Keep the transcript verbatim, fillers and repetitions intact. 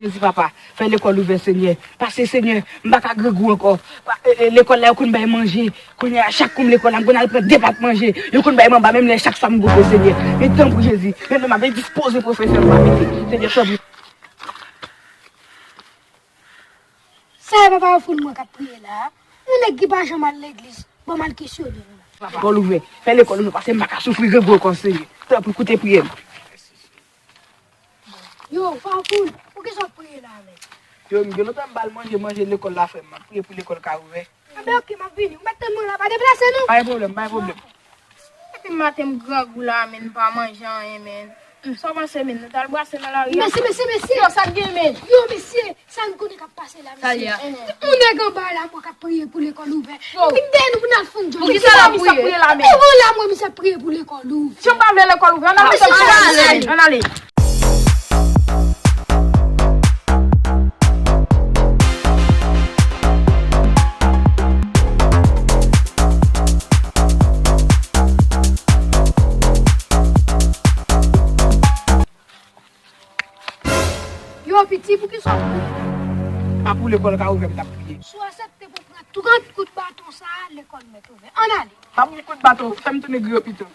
Jezi papa, fè lekòl ouvè Senyè. Pase Senyè, m pa ka grangou ankò. Pa- e- e- Lekòl la yo konn bay manje. Kounye a chak kou m lekòl la, m konn al pran de pat manje. Yo konn bay m anba menm lè chak swa m goute Senyè. Men tanpri Jezi, men m ap dispoze pwofesè m pa mete. Senyè tanpri. Sa e papa yo foun mwen k ap priye la. Yon nèg ki pa janm al legliz, bon m al kesyone l. Lekòl ouvè, fè lekòl ouvè, paske m pa ka soufri grangou ankò Senyè. Tanpri koute priyè m. Yo, Fafoul, poukisa w ap priye la menm? Yo, m gen lontan m pa al manje, manje lekòl la frè m, m ap priye pou lekòl ka ouvè. Anben oke, m ap vini. Ou mèt tann mwen la, pa deplase non. Pa gen pwoblèm, pa gen pwoblèm. Depi maten m grangou la, men m pa manje anyen, men. Sa w panse, men? Nou t al brase nan lari a? Mesye, mesye, mesye. Yo, sa k gen, men? Yo, mesye, sa n konnen k ap pase la, mesye. Yon nèg anba la, mwen k ap priye pou lekòl ouvè. Yo. Vin dèyè nou pou n al fè yon djòb. Poukisa l ap priye la, men? Devan la, mwen, misye ap priye pou lekòl ouvè. Jan m pa vle lekòl ouvè, ann ale. Ann ale. Yo piti, poukisa w ap priye? Pa pou lekòl ka ouvè m t ap priye. Si w aksepte pou pran trant kout baton sa a, lekòl mèt ouvè. Ann ale. Pa pou kout baton, fè m tounen griyo pito.